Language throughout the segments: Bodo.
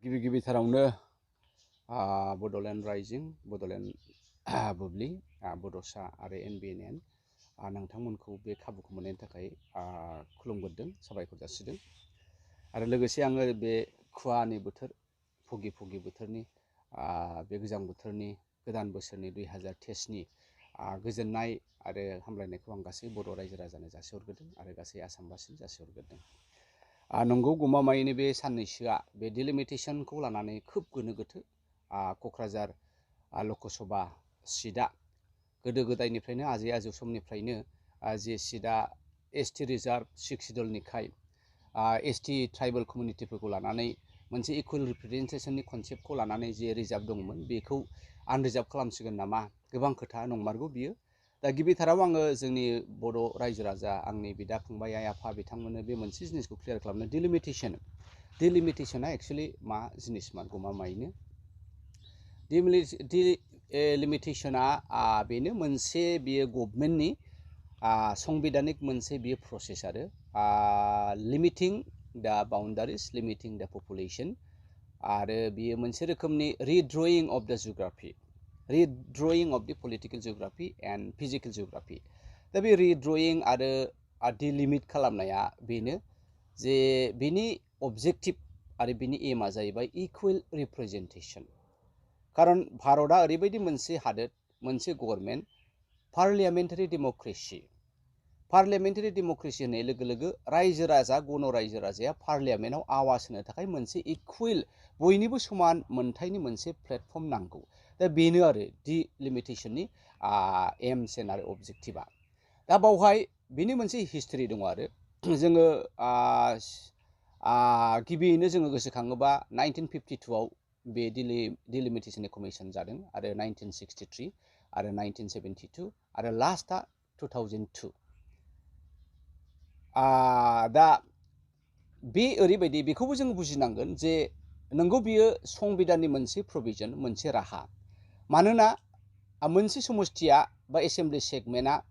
गिबिथारावनो बड'लेण्ड राइजिं बड'लेण्ड बुब्लि बड'सा आरो NBNN नोंथांमोनखौ बे खाबुखौ मोननायनि थाखाय खुलुमगोरदों साबायखर जासिदों आरो लोगोसे आङो बे खुवानि बोथोर फुगि बोथोरनि बे गोजां बोथोरनि गोदान बोसोरनि 2023नि गोजोननाय आरो हामलायनायखौ आं गासै बर' रायजो राजानो जासिहरग्रोदों आरो गासै आसामबासिनो जासिहरग्रोदों। नंगौ गमामायैनो बे साननैसोआ बे डिलिमिटेसनखौ लानानै खोब गोनो गोथो क'क्राझार लकसभा सिटआ गोदो गोदायनिफ्रायनो आजै आजौ समनिफ्रायनो जे सिटआ ST रिजार्भ 6 सिडुलनिखाय ST ट्राइबेल कमिउनिटिफोरखौ लानानै मोनसे इकुवेल रिप्रेजेन्टेसननि कनसेप्टखौ लानानै जे रिजार्भ दंमोन बेखौ आनरिजार्भ खालामसिगोन नामा गोबां खोथा नंमारगौ बियो। दा गिबिथाराव आङो जोंनि बर' रायजो राजा आंनि बिदा फंबाय आइ आफा बिथांमोननो बे मोनसे जिनिसखौ क्लियार खालामनो डिलिमिटेसना एक्सुवेलि मा जिनिसमोन गमामायैनो डिलिमिटेसना बेनो मोनसे बियो गभर्नमेन्टनि संबिधानिक मोनसे बियो प्रसेस आरो लिमिटिं द बाउन्डारिज लिमिटिं द पपुलेसन आरो बियो मोनसे रोखोमनि रिड्रयिं अफ द जिअग्राफि रिड्रयिं अफ द political geography and physical geography. दा बे रिड्रयिं आरो डिलिमिट खालामनाया बेनो जे बिनि अबजेक्टिभ आरो बिनि एमआ जाहैबाय इकुवेल रिप्रेजेन्टेसन। खारन भारतआ ओरैबायदि मोनसे हादोर मोनसे गभर्नमेन्ट पार्लियामेन्टारि डेम'क्रेसि होननाय लोगो लोगो रायजो राजा गण रायजो राजाया पार्लियामेन्टआव आवाज होनो थाखाय मोनसे इकुवेल बयनिबो समान मोनथायनि मोनसे प्लेटफर्म नांगौ। दा बेनो आरो डिलिमिटेसननि एम्स आरो अबजेक्टिभा। दा बावहाय बिनि मोनसे हिस्ट्रि दङ आरो जोङो गिबियैनो जोङो गोसोखाङोबा 1952आव बे डिलिमिटेसननि कमिसन जादों आरो 1963 आरो 1972 आरो लास्टआ 2002। दा बे ओरैबायदि बेखौबो जों बुजिनांगोन जे नंगौ बियो संबिधाननि मोनसे प्रभिजन मोनसे राहा। मानोना मोनसे समष्टिया बा एसेम्बलि सेगमेन्टआ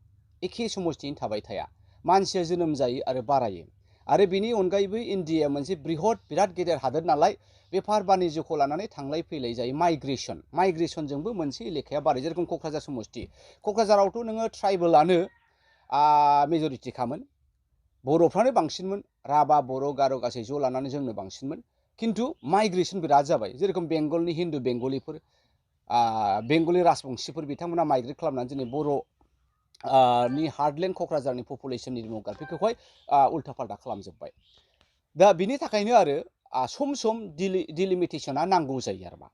एखे समष्टिनि थाबाय थाया, मानसिया जोनोम जायो आरो बारायो आरो बेनि अनगायैबो इन्डियाया मोनसे बिराद गेदेर हादोर नालाय बेफार बानिज्यखौ लानानै थांलाय फैलाय जायो माइग्रेसनजोंबो मोनसे एलेखाया बारायो। जेरखम क'क्राझार समष्टि क'क्राझारावथ' नोङो ट्राइबेलानो मेजरिटिखामोन, बर'फ्रानो बांसिनमोन, राभा बर' गार' गासै ज' लानानै जोंनो बांसिनमोन, खिन्थु माइग्रेसन बिराद जाबाय। जेरखम बेंगलनि हिन्दु बेंगलिफोर बेंगलि राजबंशिफोर बिथांमोना माइग्रेट खालामनानै दिनै बर' नि हार्टलेण्ड क'क्राझारनि पपुलेसननि डेम'ग्राफिखौहाय उल्था फाल्था खालामजोब्बाय। दा बिनि थाखायनो आरो सम डिलिमिटेसना नांगौ जायो आरो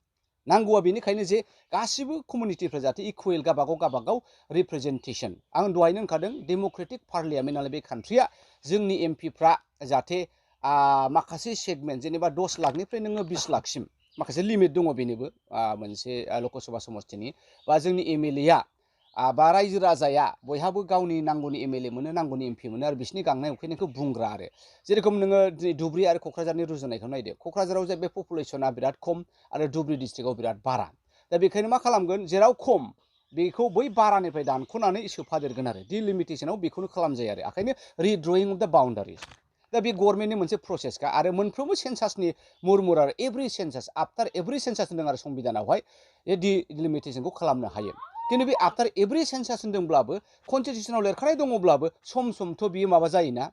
नांगौआ बेनिखायनो जे गासिबो कमिउनिटिफ्रा जाहाथे इकुवेल गावबागाव रिप्रेजेन्टेसन। आं दहायनो होनखादों डेम'क्रेटिक पार्लियामेन्ट नालाय बे कान्ट्रिया जोंनि एमपिफ्रा जाहाथे माखासे सेगमेन्ट जेनेबा 10 लाखनिफ्राय नोङो 20 लाखसिम माखासे लिमिट दङ बेनिबो मोनसे लकसभा समष्टिनि बा जोंनि MLA बा रायजो राजाया बयहाबो गावनि नांगौनि MLA मोनो नांगौनि MP मोनो आरो बिसिनि गांनाय उखैनायखौ बुंग्रा आरो जेरखम नोङो दिनै धुब्रि आरो क'क्राझारनि रुजुनायखौ नायदो। क'क्राझाराव जे बे पपुलेसना बिराद खम आरो धुब्रि डिस्ट्रिक्टआव बिराद बारा। दा बेखायनो मा खालामगोन जेराव खम बेखौ बै बारानिफ्राय दानख'नानै सोफादेरगोन आरो डिलिमिटेसनाव बेखौनो खालामजायो आरो ओंखायनो रिड्रयिं अफ द बाउन्डारिज। दा बे गभर्नमेन्टनि मोनसे प्रसेसखा आरो मोनफ्रोमबो सेन्सासनि मुर आरो एभ्रि सेन्सास आफ्टार एभ्रि सेन्सास होनदों आरो संबिधानावहाय बे डिलिमिटेसनखौ खालामनो हायो। खिन्थु बे आफ्टार एभ्रि सेन्सास होनदोंब्लाबो कनस्टिटिउसनाव लिरखानाय दङब्लाबो समथ' बियो माबा जायोना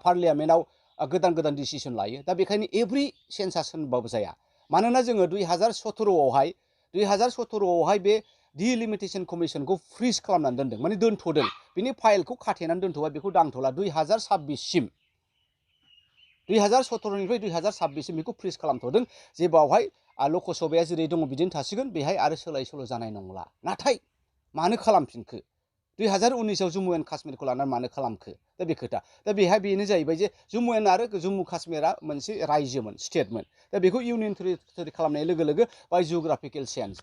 पार्लियामेन्टआव गोदान डिसिसन लायो। दा बेखायनो एभ्रि सेन्सास होनबाबो जाया। मानोना जोङो 2017आवहाय बे डिलिमिटेसन कमिसनखौ फ्रिज खालामनानै दोनदों, माने दोनथ'दों, बिनि फाइलखौ खाथेनानै दोनथ'बाय, बेखौ दांथ'ला। 2026सिम 2017निफ्राय 2026सिम बेखौ फ्रिज खालामथ'दों जे बावहाय लकसभाया जेरै दङ बिदिनो थासिगोन, बेहाय आरो सोलाय सोल' जानाय नंला। नाथाय मानो खालामफिनखो 2019आव जम्मु एन्ड काश्मीरखौ लानानै मानो खालामखो? दा बे खोथा। दा बेहाय बेनो जाहैबाय जे जम्मु काश्मीरा मोनसे रायजोमोन, स्टेटमोन। दा बेखौ इउनियन टेरिटरि खालामनाय लोगो लोगो बाय जिअग्राफिकेल चेन्ज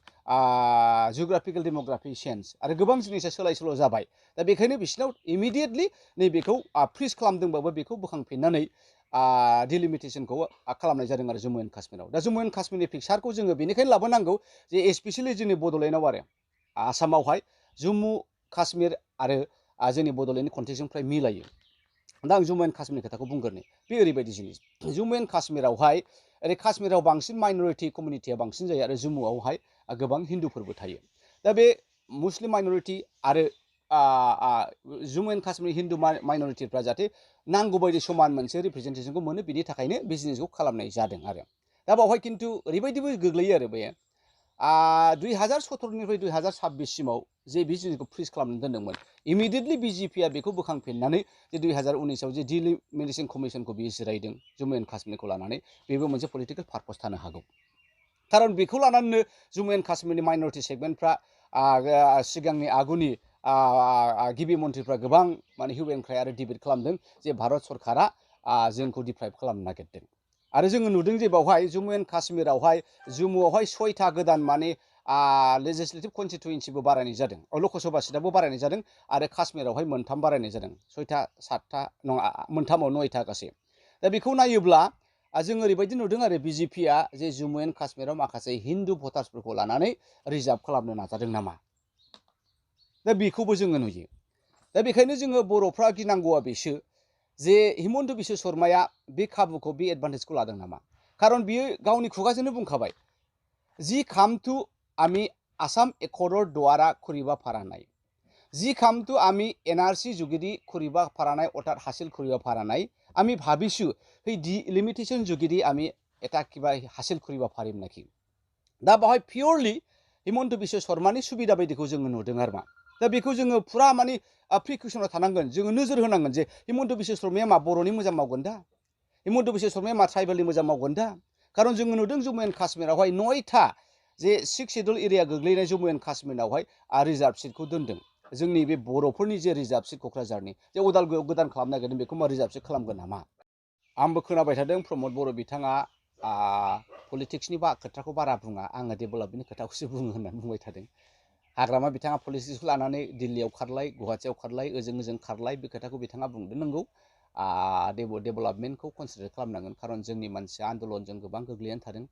जिअग्राफिकेल डेम'ग्राफि चेन्ज आरो गोबां जिनिसा सोलाय सोल' जाबाय। दा बेखायनो बिसिनाव इमिडियेटलि नैबेखौ फ्रिज खालामदोंबाबो बेखौ बोखांफिननानै डिलिमिटेसनखौ खालामनाय जादों आरो जम्मु एन्ड काश्मीराव। दा जम्मु एन्ड काश्मीरनि पिकचारखौ जोङो बेनिखायनो लाबोनांगौ जे स्पेसियेलि जोंनि बड'लेण्डआव आरो आसामावहाय जम्मु काश्मीर आरो जोंनि बड'लेण्डनि कन्टेक्सजों फ्राय मिलायो। दा आं जम्मु एन्ड काश्मीरनि खोथाखौ बुंग्रोनि बे ओरैबायदि जिनिस जम्मु एन्ड काश्मीरावहाय ओरै काश्मीराव बांसिन माइनरिटि कमिउनिटिया बांसिन जायो आरो जम्मुआवहाय गोबां हिन्दुफोरबो थायो दा बे मुस्लिम माइनरिटि आरो जम्मु एन्ड काश्मीर हिन्दु माइनरिटिफ्रा जाहाथे नांगौ बायदि समान मोनसे रिप्रेजेन्टेसनखौ मोनो बिनि थाखायनो बे जिनिसखौ खालामनाय जादों आरो दा बावहाय खिन्थु ओरैबायदिबो गोग्लैयो आरो बे 2017निफ्राय 2026 सिमाव जे बे जिनिसखौ फ्रिज खालामनानै दोनदोंमोन इमिडियेटलि बिजेपिआ बेखौ बोखांफिननानै जे 2019आव जे डिलिमिटेशन कमिसनखौ बियो जिरायदों जम्मु एन्ड काश्मीरखौ लानानै बेबो मोनसे पलिटिकेल पार्पस थानो हागौ खारन बेखौ लानानैनो जम्मु एन्ड काश्मीरनि माइनरिटि सेगमेन्टफ्रा सिगांनि आगुनि गिबि मन्थ्रिफ्रा गोबां माने हिउ एन्ड क्राइ आरो डिबेट खालामदों जे भारत सरकारा जोंखौ डिप्राइभ खालामनो नागिरदों आरो जोङो नुदों जे बावहाय जम्मु एन्ड काश्मीरावहाय जम्मुआवहाय 6टा गोदान माने लेजिस्लेटिभ कनस्टिटुयेन्सिबो बारायनाय जादों लकसभा सिटआबो बारायनाय जादों आरो काश्मीरावहाय मोनथाम बारायनाय जादों 6टा 7टा नङा मोनथामाव 9टा गासै दा बेखौ नायोब्ला जों ओरैबायदि नुदों आरो बिजेपिआ जे जम्मु एन्ड काश्मीराव माखासे हिन्दु भटार्सफोरखौ लानानै रिजार्भ खालामनो नाजादों नामा दा बेखौबो जोङो नुयो दा बेखायनो जोङो बर'फ्रा गिनांगौआ बेसो जे हिमन्त बिश्व शर्माया बे खाबुखौ बे एडभान्टेजखौ लादों नामा खारन बियो गावनि खुगाजोंनो बुंखाबाय जी खामथु आमी आसाम एकर्डर द्वारा करिबा पारा নাই जी खामथु आमी एनआरसी जुगिदि करिबा पारा নাই अर्थात हासिल करिबा पारा নাই আমি ভাবিছো এই ডিলিমিটেশন যোগেদি আমি এটা কিবা হাসিল করিবা পারিম নাকি दा बावहाय पियरलि हिमन्त बिश्व शर्मानि सुबिदा बायदिखौ जोङो नुदों आरो मा दा बेखौ जोङो फुरा माने प्रिकसनाव थानांगोन जोङो नोजोर होनांगोन जे हिमन्त बिश्व शर्माया मा बर'नि मोजां मावगोन दा हिमन्त बिश्व शर्माया मा ट्राइबेलनि मोजां मावगोन दा खारन जोङो नुदों जम्मु एन्ड काश्मीरावहाय 9टा जे 6 शेड्युल एरिया गोग्लैनाय जम्मु एन्ड काश्मीरावहाय रिजार्भ सिटखौ दोनदों जोंनि बे बर'फोरनि जे रिजार्भ सिट क'क्राझारनि जे उदालगुरियाव गोदान खालामनो नागिरदों बेखौ मा रिजार्भ सिट खालामगोन नामा आंबो खोनाबाय थादों प्रमद बर' बिथाङा पलिटिक्सनि खोथाखौ बारा बुङा आङो डेभेलपमेन्टनि खोथाखौसो बुङो होननानै बुंबाय थादों हाग्रामा बिथाङा पलिटिक्सखौ लानानै दिल्लीयाव खारलाय गुवाहाटीयाव खारलाय ओजों खारलाय बे खोथाखौ बिथाङा बुंदों नंगौ डेभेलपमेन्टखौ कनसिडार खालामनांगोन खारन जोंनि मानसिया आन्दलनजों गोबां गोग्लैनानै थादों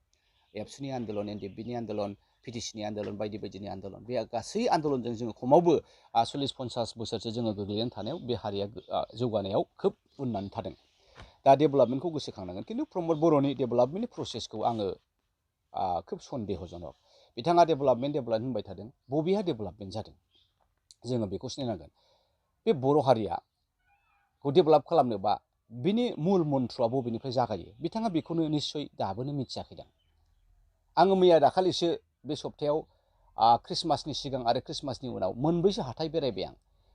एबसुनि आन्दलन एनडिएफबिनि आन्दलन पिटिसिनि आन्दलन बायदि बायदिनि आन्दलन बे गासै आन्दलनजों जोङो खमावबो 40-50 बोसोरसो जोङो गोग्लैनानै थानायाव बे हारिया जौगानायाव खोब उननानै थादों दा डेभेलपमेन्टखौ गोसोखांनांगोन खिन्थु प्रमद बर'नि डेभेलपमेन्टनि प्रसेसखौ आङो खोब सन्देहजनक बिथाङा डेभेलपमेन्ट होनबाय थादों बबेहा डेभेलपमेन्ट जादों जोङो बेखौ सिनायनांगोन बे बर' हारियाखौ डेभेलप खालामनोबा बिनि मुल मन्त्रआ बबेनिफ्राय जागायो बिथाङा बेखौनो निस्सय दाबोनो मिथियाखैदां आङो मैया दाखालिसो बे सप्तायाव ख्रिस्टमासनि सिगां आरो ख्रिस्टमासनि उनाव मोनब्रैसो हाथाय बेरायबाय आं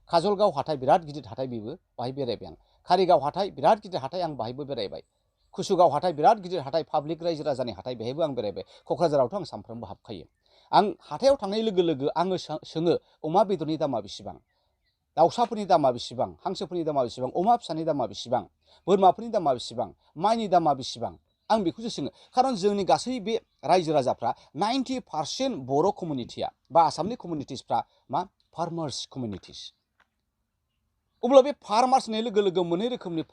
काजलगाव हाथाय बिराद गिदिर हाथाय बेबो बाहाय बेरायबाय आं कारिगाव हाथाय बिराद गिदिर हाथाय आं बाहायबो बेरायबाय कुसुगाव हाथाय बिराद गिदिर हाथाय पाब्लिक रायजो राजानि हाथाय बेहायबो आं बेरायबाय क'क्राझारावथ' आं सानफ्रोमबो हाबखायो आं हाथायाव थांनाय लोगो लोगो आङो सोङो अमा बेदरनि दामा बेसेबां दाउसाफोरनि दामा बेसेबां हांसोफोरनि दामा बेसेबां अमा फिसानि दामा बेसेबां बोरमाफोरनि दामा बेसेबां माइनि दामा बेसेबां आं बेखौसो सोङो खारन जोंनि गासै बे रायजो राजाफ्रा 90% बर' कमिउनिटिया बा आसामनि कमिउनिटिसफ्रा मा फार्मार्स कमिउनिटिस अब्ला बे फार्मार्स होननाय लोगो लोगो मोननै रोखोमनि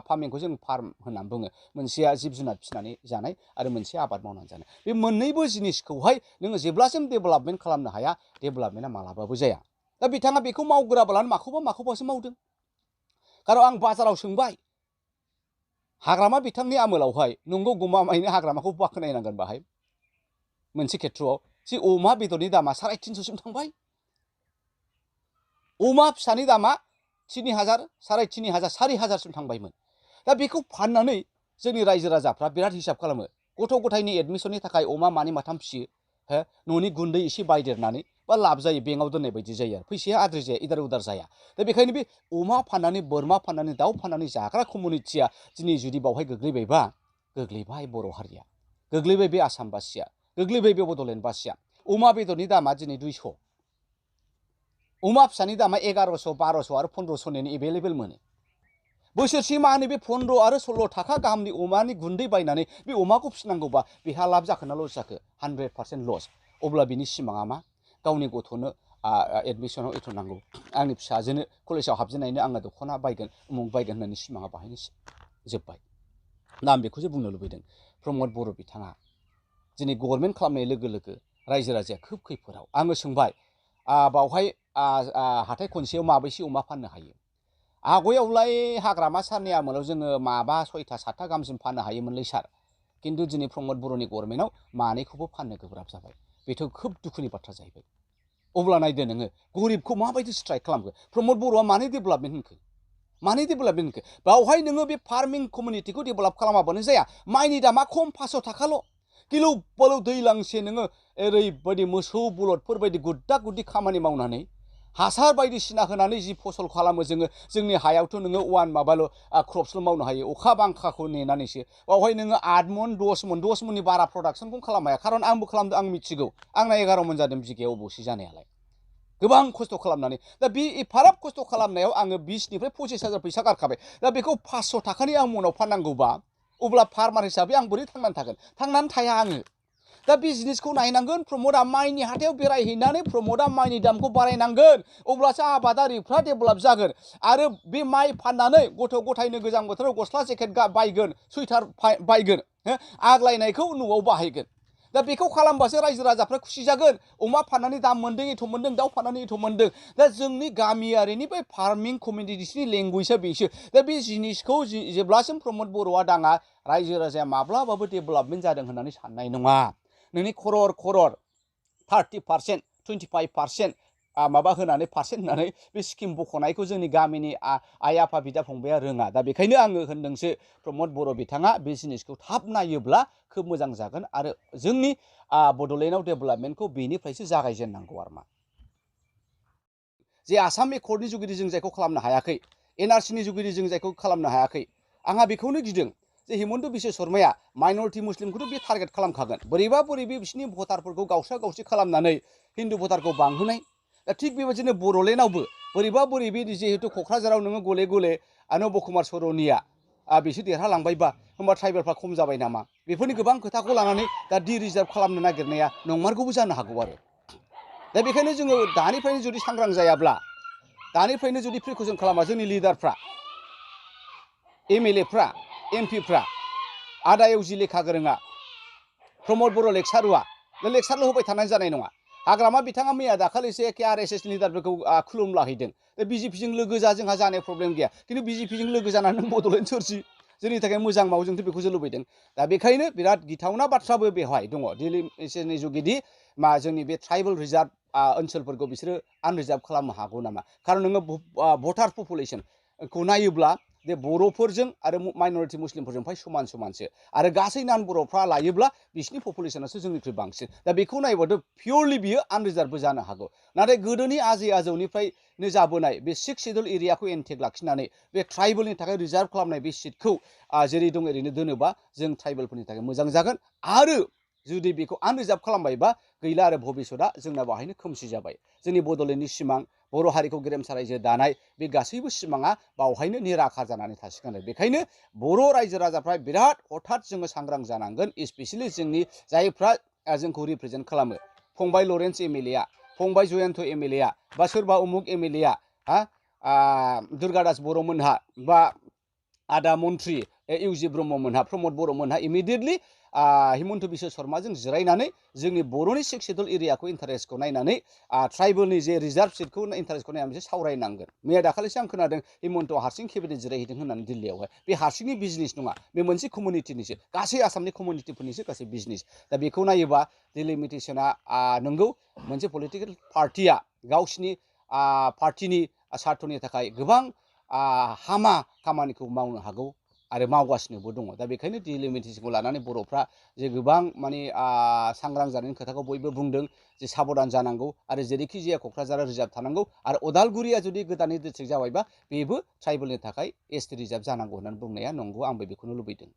फार्मिंखौ जों फार्म होननानै बुङो मोनसेया जिब जुनार फिसिनानै जानाय आरो मोनसेया आबाद मावनानै जानाय बे मोननैबो जिनिसखौहाय नोङो जेब्लासिम डेभेलपमेन्ट खालामनो हाया डेभेलपमेन्टआ मालाबाबो जाया दा बिथाङा बेखौ मावग्राब्लानो माखौबासो मावदों खारन आं बाजाराव सोंबाय हाग्रामा बिथांनि आमोलावहाय नंगौ गमामायैनो हाग्रामाखौ बाख्नायनांगोन बाहाय मोनसे खेथ्रआव जे अमा बेदरनि दामा 350सिम थांबाय अमा फिसानि दामा 3000 3500 4000सिम थांबायमोन दा बेखौ फाननानै जोंनि रायजो राजाफ्रा बिराद हिसाब खालामो गथ' गथायनि एडमिसननि थाखाय अमा मानै माथाम फिसियो न'नि गुन्दै एसे बायदेरनानै बा लाब जायो बेंकआव दोननाय बायदि जायो आरो फैसाया आद्रि जाया इदार उदार जाया दा बेखायनो बे अमा फाननानै बोरमा फाननानै दाउ फाननानै जाग्रा कमिउनिटिया दिनै जुदि बावहाय गोग्लैबायबा गोग्लैबाय बर' हारिया गोग्लैबाय बे आसामबासिया गोग्लैबाय बे बड'लेण्डबासिया अमा बेदरनि दामा दिनै 200 अमा फिसानि दामा 1100 1200 आरो 1500नि एभेलेबेल मोनो बोसोरसे मानि बे 15 आरो 16 थाखा गाहामनि अमानि गुन्दै बायनानै बे अमाखौ फिसिनांगौबा बेहा लाब जाखोना लस जाखो 100% लस अब्ला बिनि सिमाङा मा गावनि गथ'नो एडमिसनाव एथ'नांगौ आंनि फिसाजोनो कलेजाव हाबजेननायनो आङो दख'ना बायगोन उमुक बायगोन होननानै सिमाङा बाहायनो जोब्बाय दा आं बेखौसो बुंनो लुबैदों प्रमद बर' बिथाङा दिनै गभर्नमेन्ट खालामनाय लोगो लोगो रायजो राजाया खोब खैफोदाव आङो सोंबाय बावहाय हाथाय खनसेयाव माबैसे अमा फाननो हायो आवगायावलाय हाग्रामा सारनि आमोलाव जोङो माबा 6टा 7टा गाहामसिम फाननो हायोमोनलै सार खिन्थु दिनै प्रमद बर'नि गभर्नमेन्टआव मानैखौबो फाननो गोब्राब जाबाय बेथ' खोब दुखुनि बाथ्रा जाहैबाय अब्ला नायदो नोङो गरिबखौ माबायदि स्ट्राइक खालामखो प्रमद बर'आ मानो डेभेलपमेन्ट होनखो मानो डेभेलपमेन्ट होनखो बावहाय नोङो बे फार्मिं कमिउनिटिखौ डेभेलप खालामाबानो जाया माइनि दामा खम 500 थाखाल' किलु बालु दैलांसे नोङो ओरैबायदि मोसौ बलदफोर बायदि गुद्दा गुद्दि खामानि मावनानै हासार बायदिसिना होनानै जि फसल खालामो जोङो जोंनि हायावथ' नोङो वान माबाल' क्रप्सल' मावनो हायो अखा बांखाखौ नेनानैसो बावहाय नोङो 8 मन 10 मननि बारा प्रडाक्सनखौ खालामनो हाया खारन आंबो खालामदों आं मिथिगौ आंना 11 मन जादों बिगायाव अब'से जानायालाय गोबां खस्थ' खालामनानै दा बे एफाराब खस्थ' खालामनायाव आङो 20निफ्राय 25,000 फैसा गारखाबाय दा बेखौ 500 थाखानि आं मनाव फाननांगौबा अब्ला फार्मार हिसाबै आं बोरै थांनानै थागोन थांनानै थाया आङो दा बे जिनिसखौ नायनांगोन प्रमदआ माइनि हाथायाव बेरायहैनानै प्रमदआ माइनि दामखौ बारायनांगोन अब्लासो आबादारिफ्रा डेभेलप जागोन आरो बे माइ फाननानै गथ' गथायनो गोजां बोथोराव गस्ला जेकेट बायगोन सुइटार बायगोन आग्लायनायखौ न'आव बाहायगोन दा बेखौ खालामबासो रायजो राजाफ्रा खुसि जागोन अमा फाननानै दाम मोन्दों एथ' मोन्दों दाउ फाननानै एथ' मोन्दों दा जोंनि गामियारिनि बै फार्मिं कमिउनिटिसनि लेंगुवेजआ बेसो दा बे जिनिसखौ जेब्लासिम प्रमद बर'आ दाङा रायजो राजाया माब्लाबाबो डेभेलपमेन्ट जादों होननानै साननाय नङा नोंनि खरर 30% 25% माबा होनानै पार्सेन्ट होनानै बे स्किम बख'नायखौ जोंनि गामिनि आइ आफा बिदा फंबाया रोङा दा बेखायनो आङो होनदोंसो प्रमद बर' बिथाङा बे जिनिसखौ थाब नायोब्ला खोब मोजां जागोन आरो जोंनि बड'लेण्डआव डेभेलपमेन्टखौ बेनिफ्रायसो जागायजेननांगौ आरो मा जे आसाम एकर्डनि जुगिदि जों जायखौ खालामनो हायाखै एनआरसिनि जुगिदि जों जायखौ खालामनो हायाखै आंहा बेखौनो गिदों जे हिमन्त बिश्व शर्माया माइनरिटि मुस्लिमखौथ' बे टारगेट खालामखागोन बोरैबा बिसोरनि भटारफोरखौ गावस्रा गावस्रि खालामनानै हिन्दु भटारखौ बांहोनाय दा थिग बेबायदिनो बड'लेण्डआवबो बोरैबा जिहेतु क'क्राझाराव नोङो गले गले नब कुमार सरनिया बिसोर देरहालांबायबा होमबा ट्राइबेलफ्रा खम जाबाय नामा बेफोरनि गोबां खोथाखौ लानानै दा रिजार्भ खालामनो नागिरनाया नंमारगौबो जानो हागौ आरो दा बेखायनो जोङो दानिफ्रायनो जुदि सांग्रां जायाब्ला दानिफ्रायनो जुदि प्रिकसन खालामा जोंनि लिडारफ्रा एमएलएफ्रा एमपिफ्रा आदा एवजि लेखा गोरोङा प्रमद बर' लेक्सारुवा बे लेक्सारल' होबाय थानानै जानाय नङा हाग्रामा बिथाङा मैया दाखालिसो एखे आरएसएस लिडारफोरखौ खुलुमलाहैदों बिजेपिजों लोगो जा जोंहा जानाय प्रब्लेम गैया खिन्थु बिजेपिजों लोगो जानानै नों बड'लेण्ड सोरजि जोंनि थाखाय मोजां मावो जोंथ' बेखौसो लुबैदों दा बेखायनो बिराद गिथावना बाथ्राबो बेवहाय दङ डिलिमिटेसननि जुगिदि जोंनि बे ट्राइबेल रिजार्भ ओनसोलफोरखौ बिसोरो आनरिजार्भ खालामनो हागौ नामा खारन नोङो भटार पपुलेसनखौ नायोब्ला बे बर'फोरजों आरो माइनरिटि मुस्लिमफोरजों फ्राय समान समानसो आरो गासै नान बर'फ्रा लायोब्ला बिसिनि पपुलेसनासो जोंनिख्रुइ बांसिन दा बेखौ नायोबाथ' पियरलि बियो आनरिजार्भबो जानो हागौ नाथाय गोदोनि आजै आजौनिफ्रायनो जाबोनाय बे 6 सिडुल एरियाखौ एन्टेक लाखिनानै बे ट्राइबेलनि थाखाय रिजार्भ खालामनाय बे सिटखौ जेरै दं ओरैनो दोनोबा जों ट्राइबेलफोरनि थाखाय मोजां जागोन आरो जुदि बेखौ आनरिजार्भ खालामबायबा गैला आरो भबिसतआ जोंना बाहायनो खोमसि जाबाय जोंनि बड'लेण्डनि सिमां बर' हारिखौ गेरेमसा रायजो दानाय बे गासैबो सिमाङा बावहायनो निराखार जानानै थासिगोन आरो बेखायनो बर' रायजो राजाफ्रा बिराद हथात जोङो सांग्रां जानांगोन स्पेसियेलि जोंनि जायफ्रा जोंखौ रिप्रेजेन्ट खालामो फंबाय लरेन्स एमएलएआ फंबाय जयन्त एमएलएआ बा सोरबा उमुक एमएलएआ दुर्गादास बर'मोनहा बा आदा मन्त्रि इउजि ब्रह्ममोनहा प्रमद बर'मोनहा इमिडियेटलि हिमन्त बिश्व शर्माजों जिरायनानै जोंनि बर'नि 6 सिडुल एरियाखौ इन्टारेस्टखौ नायनानै ट्राइबेलनि जे रिजार्भ सिटखौ इन्टारेस्टखौ नायनानै बिसोर सावरायनांगोन मैया दाखालिसो आं खोनादों हिमन्तआ हारसिं केबिनेट जिरायहैदों होननानै दिल्लीयावहाय बे हारसिंनि बिजनेस नङा बे मोनसे कमिउनिटिनिसो गासै आसामनि कमिउनिटिफोरनिसो गासै बिजनेस दा बेखौ नायोबा डिलिमिटेसना नंगौ मोनसे पलिटिकेल पार्टिया गावसिनि पार्टिनि सार्थनि थाखाय गोबां हामा खामानिखौ मावनो हागौ आरो मावगासिनोबो दङ दा बेखायनो डिलिमिटेसनखौ लानानै बर'फ्रा जे गोबां माने सांग्रां जानायनि खोथाखौ बयबो बुंदों जे साबधान जानांगौ आरो जेरैखि जाया क'क्राझारा रिजार्भ थानांगौ आरो उदालगुरिया जुदि गोदानै डिस्ट्रिक्ट जाबायबा बेबो ट्राइबेलनि थाखाय एसटि रिजार्भ जानांगौ होननानै बुंनाया नंगौ आंबो बेखौनो लुबैदों